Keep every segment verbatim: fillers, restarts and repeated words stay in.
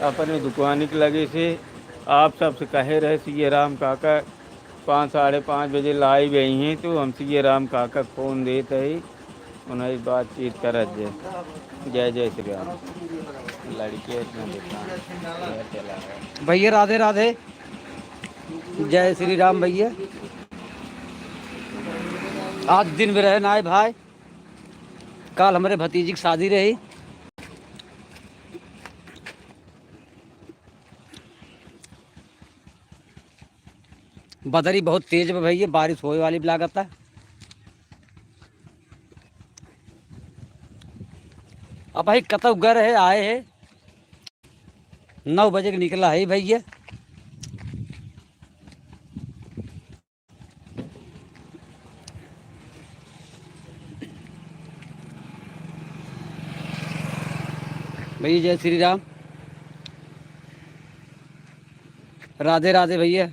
अपने दुकान के लगे से आप सबसे कहे रहे, सीए राम काका पाँच, साढ़े पाँच बजे live आई हैं, तो हम सीए राम काका के फोन देत है, उन्हें बातचीत करत जे। जय जय श्री राम। लड़के इतना दुकान चला है। भैया राधे राधे। जय श्री राम भैया। आज दिन में रहे ना आए भाई, काल हमरे भतीजी की शादी रही। बदरी बहुत तेज बा भैया, बारिश होए वाली भी लागत है। अब भाई कतौ गए रहे, आए है, नौ बजे के निकला है भैया। भैया जय श्री राम, राधे राधे भैया।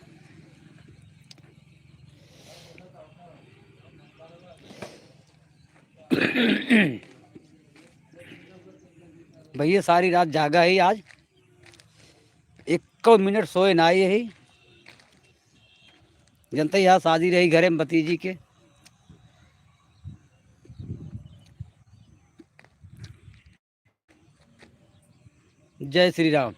भैया सारी रात जागा है आज, एको मिनट सोए ना आए है। जनता यहाँ शादी रही घरे में भतीजी के। जय श्री राम।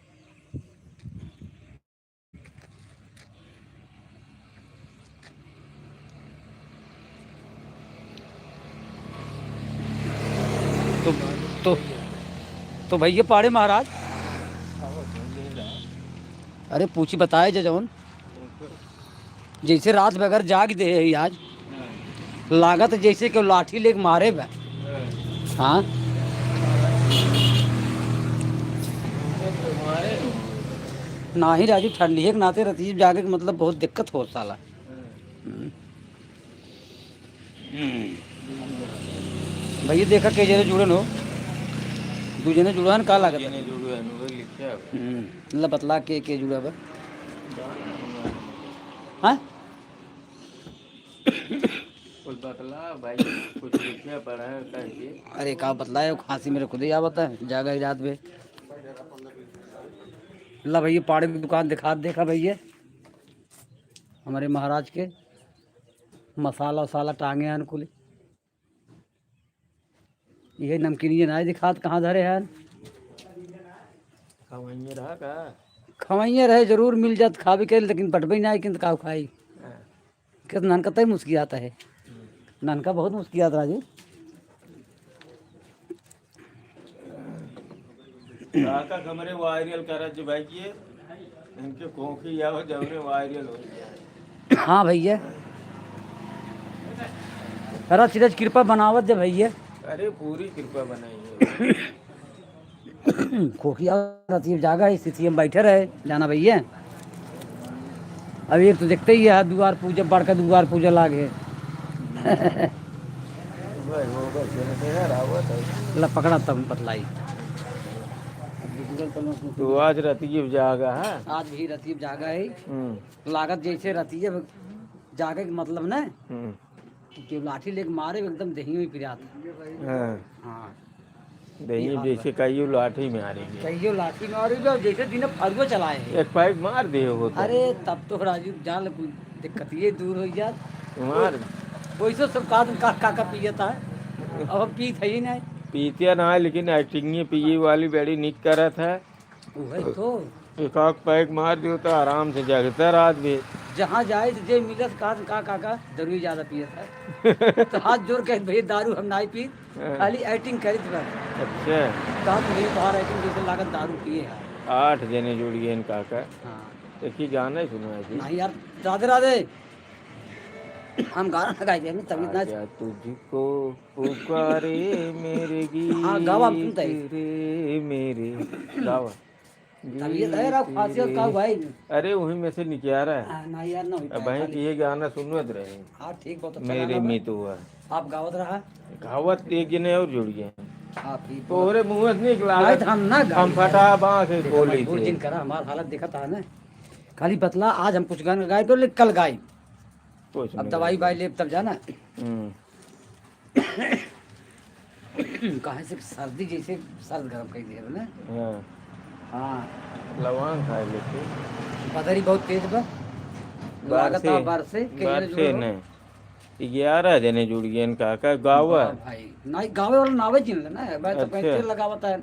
तो, तो, तो भैया पाड़े महाराज, अरे पूछी बताए जे जौन। जैसे रात में अगर जाग दे है आज, लागत जैसे कि लाठी लेके मारे बा। हाँ। नाही राजू, ठंडी है के नाते रतिये जागे के मतलब बहुत दिक्कत हो साला। हम्म। भैया देखा के जने जुड़न हो, दू जने जुड़न का लागत है? जने जुड़न हो, लिखे अब। हम्म, ला बतला के, के जुड़ा बा? हाँ? कुछ बतला भाई, कुछ लिखे पढ़ा करके। अरे का बतलाए, खांसी मेरे खुद ही आवत है, जागा ही रात में। ला भैया पाड़े की दुकान दिखा, देखा भैया हमरे महाराज के मसाला वसाला टांगे हैं कुल। इहे नमकीनिये नाई दिखात कहाँ धरे हैं। खवइये रहा का? खवइये रहे जरूर मिल जात खावे के, लेकिन बटबे नाई किन त का खाई। हाँ। किस ननका तय मुस्कियात है। हम्म। ननका बहुत मुस्कियात राजू। काका हमरे viral करत जे भाई जी, इनके कोखी आओ जबरे viral हो जाए। हाँ भैया, रच रच कृपा बनावत जे भैया। अरे पूरी कृपा बनाई है। कोखी आओ रच जागा है, स्थिति हम बैठे रहे जाना भैया। अब एक तो देखते ही है, दुआर पूजा, बड़का दुआर पूजा लाग है। भाई, वो बस जने से यार आवत है। ला पकड़ा तब बतलाई। तो आज रतिये जागा है? आज भी रतिये जागा है। हम्म। लागत जैसे रतिये जागे के मतलब ना। हम्म। कि लाठी लेके मारे एकदम देहियो ही पिरात। हाँ। हाँ। देही ये हाल जैसे बा। कहियो लाठी में आ रही है। कहियो लाठी में आ रही है, जैसे दिन फरुआ चलाए हैं। एक पैक मार दिए हो तो। अरे, तब तो राजू जान ले, कोई दिक्कत ये दूर हो जात। मार। वैसे सब का, का, का, का पियत है, अब हम पीत है ही नहीं। पीते ना है, लेकिन acting ये पिए वाली बड़ी निक करत है। वही तो। एक आध पैक मार दियो तो आराम से जगता रात भी। जहाँ जाए तो जे मिलत, कहा, का, का, का, दारू ज्यादा पियत है। तो हाथ जोड़ के, "भैया, दारू हम नाई पीत, हाँ। खाली acting करित बा।" अच्छा। कहा तो भैया, तोहार acting जैसे लागत दारू पिए है। आठ जने जुड़ गए इनका का। हाँ। एक ही गाना ही सुनवाए थे। नहीं यार, राधे राधे। हम गाना ना गाए थे, तबीयत ना आजा तुझको पुकारे मेरे गीत हाँ, गावा, हम सुनते हैं। रे मेरे। गावा। तबीयत है, राव खांसी और का हुआ है? अरे, वहीं में से निकिया रहा है। हाँ, ना यार, ना हुई अब पाए, भाई खाली। ये गाना सुनवत रहे। हाँ, ठीक, बहुत अच्छा मेरे गाना बा। मीत हुआ। आप गावत रहा। गावत एक जने और जुड़ गए। आप ही तोहरे मुंह से निकला। भाई, तो हम ना गाई हम यार। फटा बांह के देखो, बोली मजबूर थे। जिन करा, हमार हालत देखत है ना। खाली बतला, आज हम कुछ गाना गाए तो ले कल गाए। कुछ अब नहीं दवाई गाए। वाई लेब तब जाना। हम्म। काहे से सर्दी जैसे सर्द गरम कई दिए ना। हाँ। हाँ। लवांग खाए लेके। बदरी बहुत तेज बा। बार लागत से, आ बार से, के बार जने से जुड़े हो? नहीं। ग्यारह जने जुड़ गए इनका, का गावा? वाह भाई, नहीं, गावे वाला नावे चिन्ह लेना है, भाई, तो कहीं अच्छा। तेल लगावत है।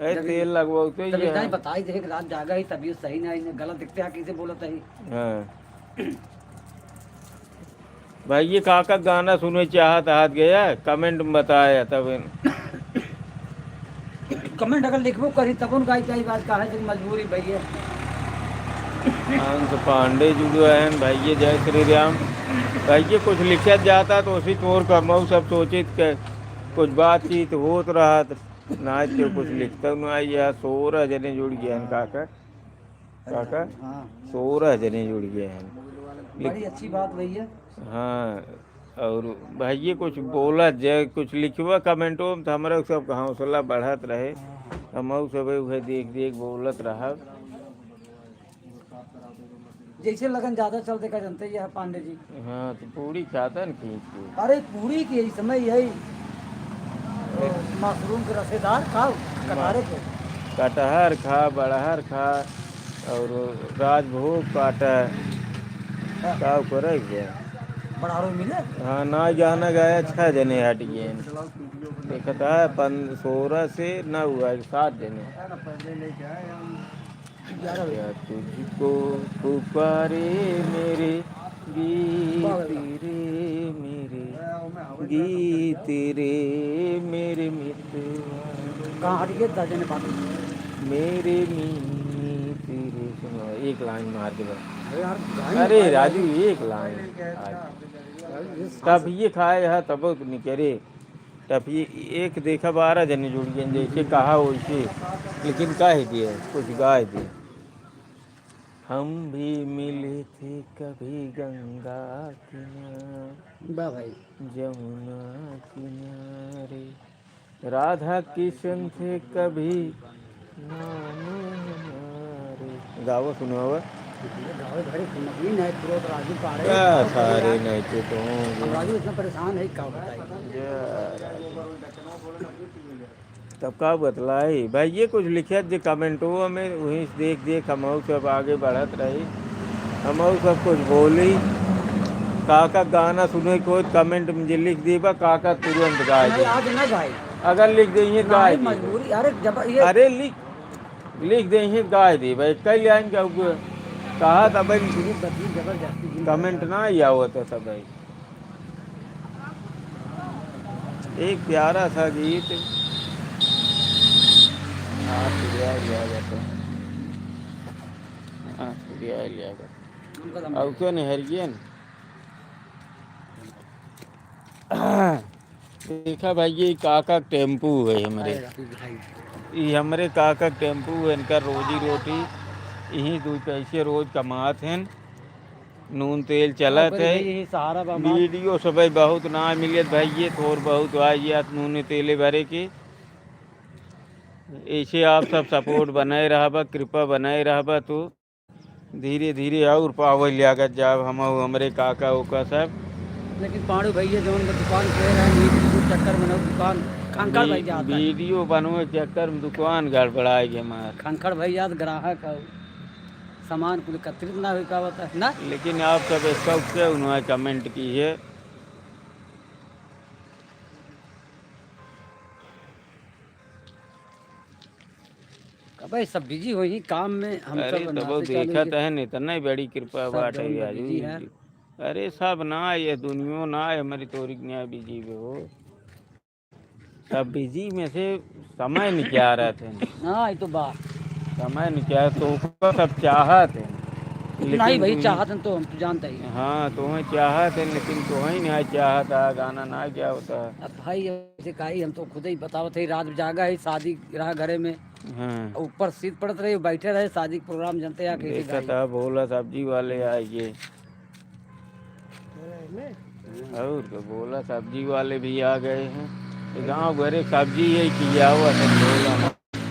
ए, जब तेल लगवाओ तो जब ये इतना ही है। बताई दे कि रात जागा ही, तबीयत सही नहीं, गलत दिखते हैं, कैसे बोलत है? हाँ। भाई, ये का का गाना सुने चाहत हाथ गया, comment में बताया तब। Comment अगर लिखबो करी, तब उनका आई, आई बात का है, तो मजबूरी भैया। अंश पांडे जुड़ो हैं, भाई, ये जय श्री राम। भाई, ये कुछ लिखत जाता तो उसी तौर का मऊ सब सोचित के कुछ बातचीत होत रहत, ना तो कुछ लिखता ना, ये सोरह जने जुड़ गए हैं, काका। काका, हाँ। सोरह जने जुड़ गए हैं। बड़ी अच्छी बात भैया। हाँ, और भाई, ये कुछ बोला जाए, कुछ लिखवा comment में, तो हमरा सब हौसला बढ़त रहे। हाँ। हम सब उहे देख देख बोलत रहब। जैसे लगन ज्यादा चल, देखा, जानते ही है पांडे जी। हाँ, तो पूरी खाता न खींच के। अरे, पूरी के यही समय यही, ओ, mushroom के रसेदार खाओ, कटहरे के। कटहर खा, बड़हर खा, और राजभोग काटा। हाँ। का करे के? बड़हरो मिले? हाँ, ना गाना गाया, छह जने हट गए। देखता है, पन-, सोरह से ना हुआ, सात जने। क्या तुझको पुकारे मेरे गीत रे, मेरे गीत रे, मेरे मितवा। कहाँ हट गए? दस जने बाकी। मेरे मीत रे, सुनो, एक line मार दे बस। अरे यार, गाने अरे का राजू, यार। एक line। यार, ये तब ये खाए है, तब तो निकरे। तब ये एक देखा, बारह जने जुड़ गए, जैसे कहा वैसे, लेकिन गाय दिए, कुछ गाय दिए। हम भी मिले थे कभी गंगा किनारे, वाह भाई। जमुना किनारे, राधा किशन थे कभी नाम हमारे। गावा सुनावा। गावे घरे सुनत नहीं, नहीं, पूरा तो राजू पाड़े। क्या सारे नहीं तो, तो हम राजू इतना परेशान है, क्या बताई? जा। तब का बतलाई भाई, ये कुछ लिखे जे comment में, वहीं से देख देख हम सब आगे बढ़त रही, हम सब कुछ बोली। काका गाना सुने को comment में जे लिख देबा, काका तुरंत गाए नहीं, दे। आज ना गाए। अगर लिख देइहे, नहीं, गाए दे। मजबूरी, अरे, जब ये अरे, लिख, लिख देइहे, गाए दे भाई। कई line का ऊपर कहा था भाई, जबरदस्ती, जबरदस्ती। Comment ना ही आवत है सब भाई। एक प्यारा सा गीत। हाँ, फिर आ गया, आ गया तो। हाँ, फिर आ गया, आ गया। और क्यों नहीं हरियन? देखा भाई, ये काका टेम्पू है हमरे। अरे, भाई। ये हमरे काका टेम्पू है, इनका रोजी रोटी यही दो पैसे रोज कमात हैं। नून तेल चलत है। यही सहारा बा हमार। Video सबे बहुत ना मिलत भाई, ये थोर बहुत आ, ये नून तेले भरे के। ऐसे आप सब support बनाए रहबा, कृपा बनाए रहबा, तो धीरे धीरे और पावल लागत जाब हम, हमरे काका ओका सब। लेकिन पांडू भैया जौन बा दुकान पे रहे, नीचे दू चक्कर में ना दुकान, खंखड़ भी-, भाई जाता है। Video बनवे के चक्कर में दुकान गड़बड़ाए गए हमार। खंखड़ भैया तो ग्राहक है, सामान कुल एकत्रित ना हो पावत है ना। लेकिन आप सब इसका उससे उन्होंने comment की है। अबे सब busy होई काम में, हम अरे सब तो नाश्ते बहुत चालू देखत के है, इतना ही बड़ी कृपा सब बात है जौन बा राजू busy जी है। की। अरे सब ना, ये दुनिया ना है हमारी तोरी के यहाँ busy भी हो। सब busy में से समय निकाल रहे थे। हाँ, ये तो बात। समय निकाल तो ओकर सब चाहत है। लेकिन नहीं भाई, तुम चाहत हैं तो हम तो जानते ही हैं। हाँ, तुम्हें चाहत है, लेकिन तुम्हें नहीं चाहत है, गाना ना क्या होता है। अब भाई, ऐसे काई, हम तो खुद ही बतावत है, रात जागा है, शादी रहा घरे में। हाँ। ऊपर शीत पड़त रहे, बैठे रहे, शादी के program जनते आ कैसे देखा गाई। था, भोला सब्जी वाले आए ये। और तो भोला सब्जी वाले भी आ गए हैं। ये गाँव भरे सब्जी है कि क्या हुआ सब भोला।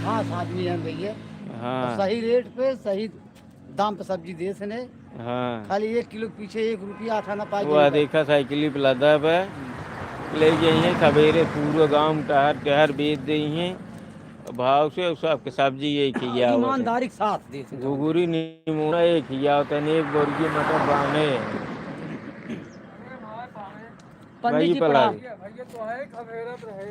हाँ, आदमी है भैया। हाँ। सही rate पे, सही दाम पे सब्जी देस ने। हाँ। खाली एक किलो के पीछे एक रुपया आठ आना पाई वो जाता। देखा साइकिल पे लदा बा, ले जाइए सवेरे पूरा गांव टहर टहर बेच देइए। भाव से, सबके सब्जी यही खियावत है। ईमानदारी के साथ देत है। घुघुरी निमोना यही खियावत है, एक बोरगी मटर बाने। पंडित जी, प्रणाम। भैया तो है, खबेरत रहे।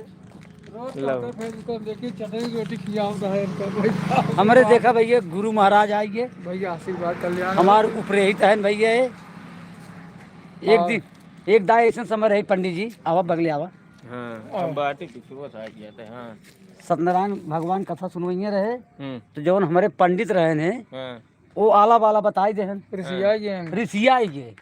रोज लो। चलते फिर इनको देखिए, चटनी रोटी खियावत है इनको। हमरे देखा भैया, गुरु महाराज आइए। भैया आशीर्वाद, कल्याण हो। हमार उपरेहित है भैया ये। एक और दिन, एक दाई ऐसन समय रही पंडित जी, आवा बगले आवा। हाँ, और हम बाटे कुछ वो था किया था, हाँ। सत्यनारायण भगवान कथा सुनवइये रहे, हम्म। तो जौन हमरे पंडित रहे ने, हाँ। वो आला बाला बताई देहन। रिसियाई गए। रिसियाई गए।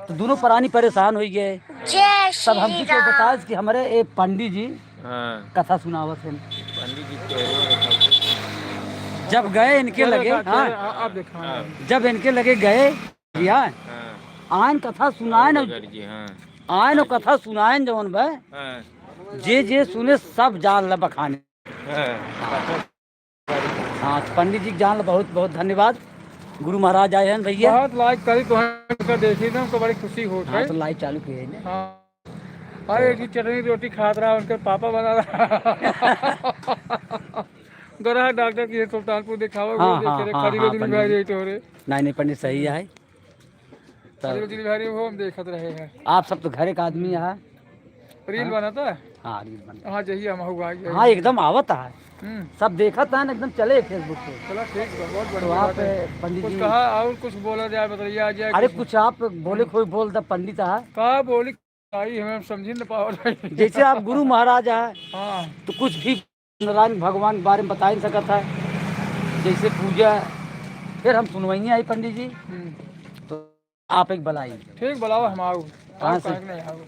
तो दोनों प्राणी परेशान होइ गए। जय तब हम श्री कुछ राम। बताए कि हमरे एक पंडित जी हाँ। कथा सुनावत हैं। पंडित जी के वो देखो। जब गए इनके चलो, लगे, चलो, हाँ। चलो, आप दिखाओ। हाँ। जब इनके लगे गए, भैया, हाँ। आयन कथा सुनायन, हाँ, जी, हाँ। आयन हाँ, जी। कथा सुनायन जौन बा, हाँ। जे जे सुने सब जान ल बखाने। हाँ। हाँ, तो पंडित जी के जान ल बहुत बहुत धन्यवाद। गुरु महाराज आए हैं भैया। बहुत like करी तो हमका देखी ना, हमको बड़ी खुशी होत हाँ, है। तो live चालू किए हैं ना। हाँ। अरे, एक ही चटनी रोटी खात रहा, उनके पापा बना रहा। गरहा डॉक्टर की है, सुल्तानपुर दिखावा, वो हाँ, देख हाँ, के रे, हाँ, खड़ी हाँ, रोटी पंडित निभाई जी। रही तो रे। नहीं, नहीं, पंडित सही है। खड़ी रोटी निभाई रही, वो हम देखत रहे हैं। आप सब तो घरे का आदमी है। reel हाँ? बनाता है? हाँ, reel बनाता। हाँ, जही हम हुआ, यही। हाँ, एकदम आवत है। हम्म। सब देखत है ना, एकदम चले Facebook पे। चला, ठीक बा, बहुत तो बढ़िया आप, बात है। पंडित कुछ जी कहा और कुछ बोला जाए, बताइए, आ जाए अरे, कुछ। कुछ आप बोले, कोई बोल द पंडित है। का बोली? आई हमें समझी न पावत है। जैसे आप गुरु महाराज हैं, हाँ। तो कुछ भी नारायण भगवान के बारे में बताई सकत है, जैसे पूजा, फिर हम सुनवइये आई पंडित जी, हम्म। तो आप एक बुलाई। ठीक, बुलाओ, हम आओ। कहाँ आओ, से? काहे के नहीं आओ?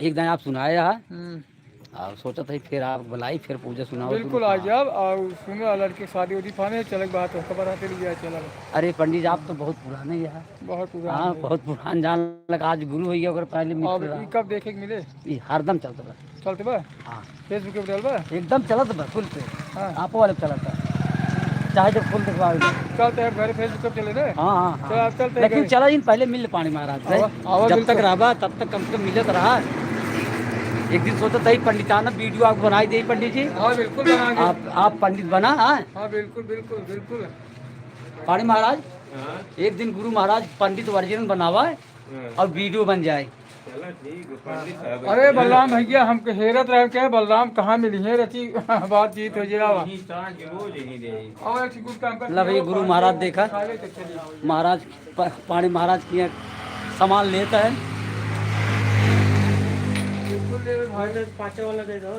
एक दिन आप सुनाए हैं, हम्म। और सोचत है फिर आप बुलाई, फिर पूजा सुनाओ, बिल्कुल, गुरु आ महाराज। जाओ, और सुनो, लड़के शादी उदी फाने, चलक बात हो, खबर आते लिए चलक। अरे पंडित जी, आप तो बहुत पुराने ही हैं। बहुत पुरान हाँ, है। बहुत पुरान जान लगा, आज गुरु भैया अगर पहले मित्र अब रहा। ई कब देखे के मिले? ई हरदम चलत बा। चलत बा? हाँ। Facebook पे डाल बा? एकदम चलत बा, full पे। हाँ। आपो वाले पे चलत बा। चाहे जब full दिखवावे। चलते हैं घर Facebook पे चले ना? हाँ, हाँ, हाँ। चल, आप चलते हैं लेकिन घर। चला इन पहले मिल पाणी महाराज से। आवा, आवा, जब तक बिल्कुल। रहबा, तब तक कम से कम मिलत रहा। एक दिन सोचत है पंडिताना video आपको बनाई दे पंडित जी। हाँ, बिल्कुल बनाएंगे। आप, आप पंडित बना, हाँ? हाँ, बिल्कुल, बिल्कुल, बिल्कुल। पाणी महाराज, हाँ। एक दिन गुरु महाराज पंडित original बनावा हाँ। और video बन जाए। चला ठीक है, पंडित साहब। अरे बलराम भैया, हमके हेरत रहे के बलराम कहाँ मिली है, रची बातचीत हो जावा। यही साँझ रोज यही रही। और एक कुछ काम कर ला भैया, गुरु महाराज देखा। खा ले तो चली। महाराज प-, पाणी महाराज की यहाँ सामान लेता है। बिल्कुल ले भाई। पाँचे वाला दे दो।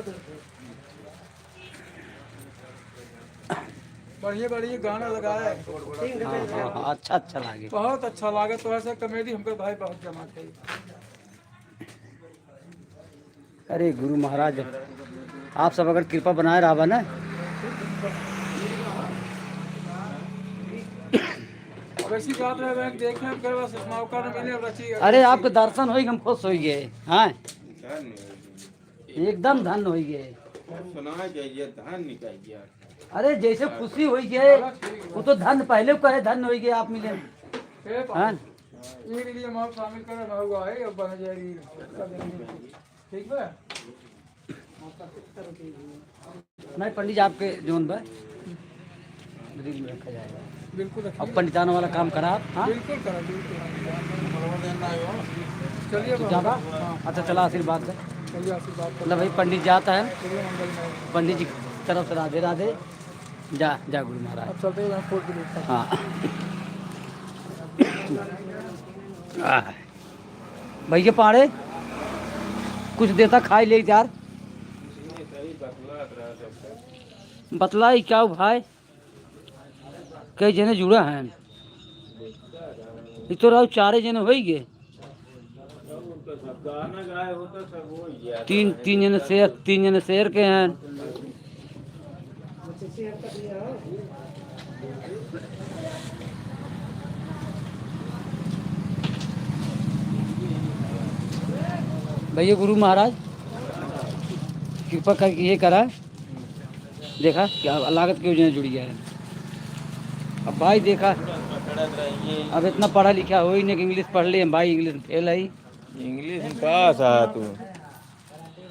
बढ़िया बढ़िया गाना लगाए। हाँ, हाँ, हाँ, अच्छा, अच्छा लागे। बहुत अच्छा लागे, तो ऐसे comedy हमको भाई बहुत जमा थे। अरे गुरु महाराज, आप सब अगर कृपा बनाए रहबा ना। वैसी बात है, मैं देखे हम करवा से मौका न मिले, अब रची। अरे आपके दर्शन होई, हम खुश होई गए। हाँ। एकदम धन्य होइ गए। सुना जाइए, धन्य निकाल दिया। अरे जैसे खुशी होइ गए, वो तो धन्य पहले कहे, धन्य होइ गए आप मिले। हाँ? ये लिए हम शामिल कर रहा हुआ है, अब बन जाएगी। ठीक है? नहीं पंडित जी, आपके जोन बा। reel में रखा जाएगा। बिल्कुल रखिए। अब पंडिताना वाला काम करा आप, हाँ? बिल्कुल करा, बिल्कुल। चलिए तो बाबा। जाबा? हाँ। अच्छा, चला आशीर्वाद दे। चलिए आशीर्वाद कर। ला भाई, पंडित जाता है। चलिए मंगल में। पंडित जी की तरफ से राधे राधे। जा, जा गुरु महाराज। अब चलते हैं, हम फोड़ के देखते हैं। हाँ। आह। भैया पाड़े, कुछ देता खाई ले यार। बतलाई क्या हो भाई? कई जने जुड़ा हैं। ई तो रहो चारे जने होई गए। तीन, तीन जने शेर, तीन जने शेर के हैं। भैया गुरु महाराज कृपा करके ये करा। देखा, क्या लागत के वजह जुड़ी है। अब भाई देखा, अब इतना पढ़ा लिखा होई नहीं कि English पढ़ ले, हम भाई English में fail है। English में पास आ तू।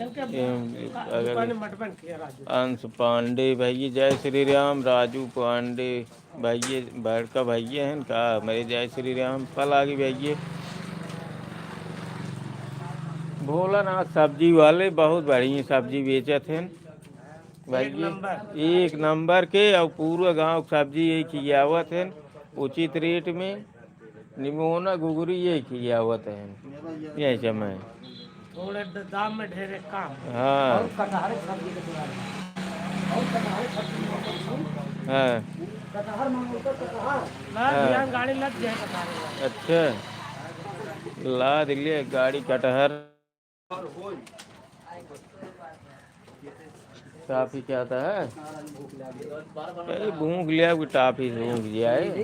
एम, अगर अंश पांडे भैया, जय श्री राम, राजू पांडे भैया, बड़का भैया हैं का, मेरे जय श्री राम, पलागी भैया। भोलानाथ सब्जी वाले बहुत बढ़िया सब्जी बेचत हैं। भाई एक जी, नंबर। एक नंबर के, और पूरा गांव के सब्जी यही खियावत है उचित रेट में। निमोना घुघरी यही खियावत है यही समय। थोड़े द-, दाम में ढेरे काम। हाँ। और कटहर के सब्जी के तैयारी। और कटहर के सब्जी में हाँ। कटहर मांगो तो कटहर। ना, हाँ। बिहान गाड़ी लग जाए कटहर में। अच्छा, ला दिले गाड़ी कटहर। टाफी चाहता है? अरे भूख लिया, कोई टाफी भूख लिया है।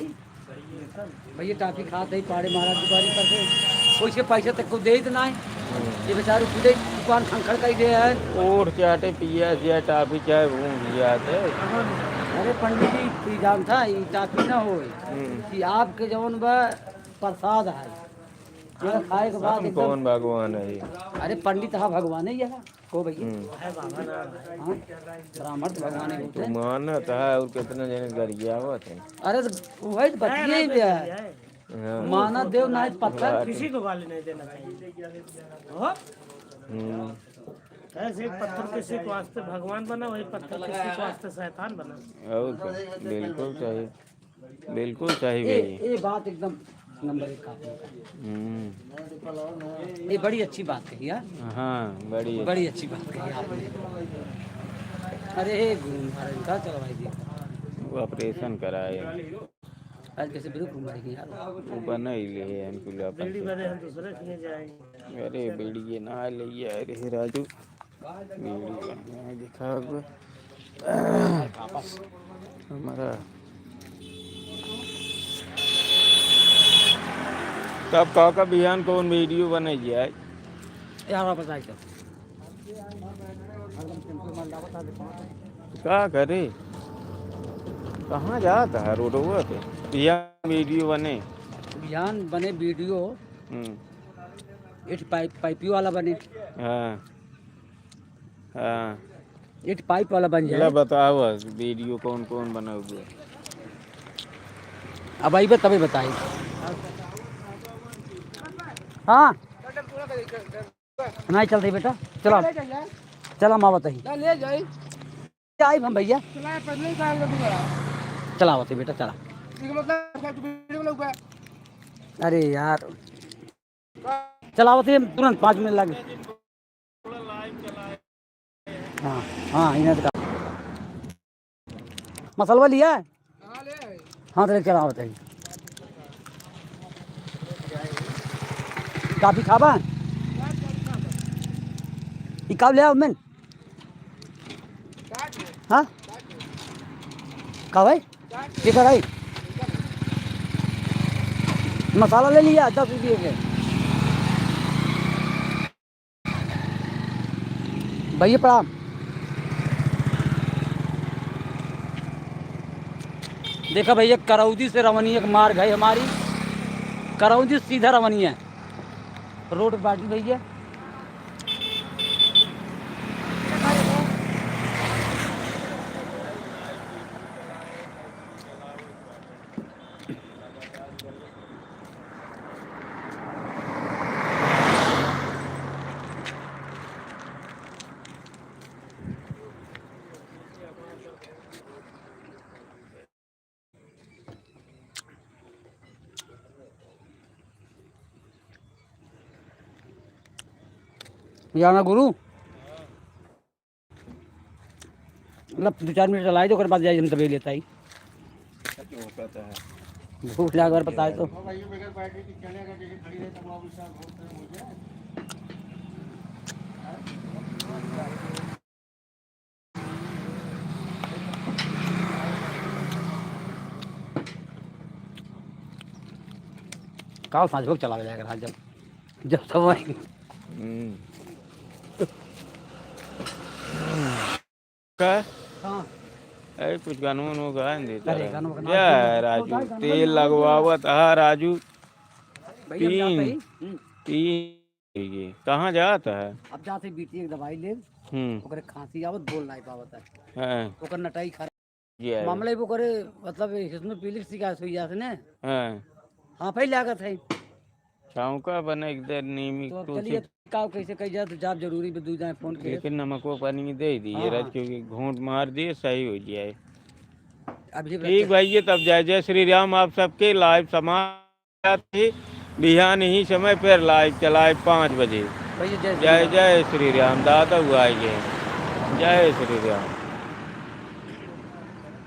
भैया टाफी खात है पाड़े महाराज दुकानी पर से, कोई से पैसा तक को दे ही तो ना है। हम्म। ये बेचारू खुदे दुकान खंखड़ कर दे है। ओठ चाटे पिया जिया टाफी चाहे भूख लिया थे। अरे पंडित जी, तू जानता है, ये टाफी ना हो हम्म। कि आपके जवन बा प्रसाद है, ये खाए के बाद हम एकदम कौन भगवान है ये? अरे पंडित, हाँ भगवान है ये। को भैया? हम्म। हाँ, ब्राह्मण तो भगवान ही होते हैं। मानत है और कितना जने गरियावत है। अरे तो वही तो बतिये ही है। हाँ। मानत देव ना पत्थर। बात। किसी को गाली नहीं देना चाहिए। हो? हम्म। ऐसे एक पत्थर किसी को वास्ते भगवान बना, वही पत्थर किसी को वास्ते शैतान बना। और क्या? बिल्कुल सही। बिल्कुल सही ए, भैया। ए बात एकदम नंबर एक आपने कही। हम्म। ये बड़ी अच्छी बात कही यार। हाँ, बड़ी बड़ी अच्छी बात कही आपने। अरे हे गुरु महाराज, का चलो भाई जी। वो ऑपरेशन कराए। आज कैसे बिल्कुल घूम रही है यार। वो बना ही ले है, हम कुल अपन बीड़ी से। बने हम दूसरे किए जाएंगे। अरे बीड़ी ये ना ले, अरे राजू। वीडियो बनाए दिखा हुआ। हमारा तब का का बिहान कौन वीडियो बने जाए? यार वापस आ जाओ। का करे? कहाँ जाता है रोडवा पे? बिहान वीडियो बने। बिहान बने वीडियो। हम्म। एक पाइप, पाइपियो वाला बने। हाँ। हाँ। एक पाइप वाला बन जाए। ला बताओ, वीडियो कौन कौन बनाओगे? अब आइबे तबे बताई। हाँ। नहीं चलते बेटा, चला। चला माँ बताई। ले जाई। आइब हम भैया। चला बताई बेटा, चला। अरे यार। चलावत है तुरंत पाँच मिनट लगे। हाँ, हाँ, इन्हें तो मसलवा लिया है? हाँ, तो चलावत है। काफी खाबा? ई का ले आओ, मैं हाँ? का भाई? ये का भाई? मसाला ले लिया दस रुपये के। भैया प्रणाम। देखा भैया, करौदी से रवनिया का मार्ग है हमारी, करौदी सीधा रवनिया है। रोड बाटी भैया। जाना गुरु। मतलब दो चार मिनट चलाई दो, ओकर बाद जाई हम तबे लेता ही। भूख लाग बार बताए तो। काल सांझ को चला गया रात जब, जब सब आएंगे। हम्म। का? हाँ। अरे कुछ गानों वानों गा न देता अरे रहा। गानों का नाम या सुन। राजू, तो गानों तेल का नाम लगवावत, हाँ राजू। भैया, हम जाते तीन, ही। हम्म। तीन। ये कहाँ जात है? अब जाते बीटी एक दवाई ले, हम्म। ओकरे खांसी आवत, बोल नहीं पावत है। हाँ। ओकर नटाई खराब। जी है। मामला ही वो करे, मतलब, हिस्नोफिलिक शिकायत हुई जात ने। हाँ। हाँ, पहले लागत है। छाँव का बने एक दे नीमी तो अब तुलसी। चलिए, का कैसे कही जाए, तो जाब जरूरी पे दू जाए फोन के। लेकिन नमको पानी में दे दी, हाँ, ये रात हाँ। क्योंकि घूंट मार दिए, सही हो जाए। अभी ठीक भैया, तब जय जय श्री राम। आप सबके लाइव समाप्त ही, बिहान ही समय पर लाइव चलाए पाँच बजे। भैया, जय श्री जय राम। जय श्री राम। दादा हुआ आइए। जय श्री राम।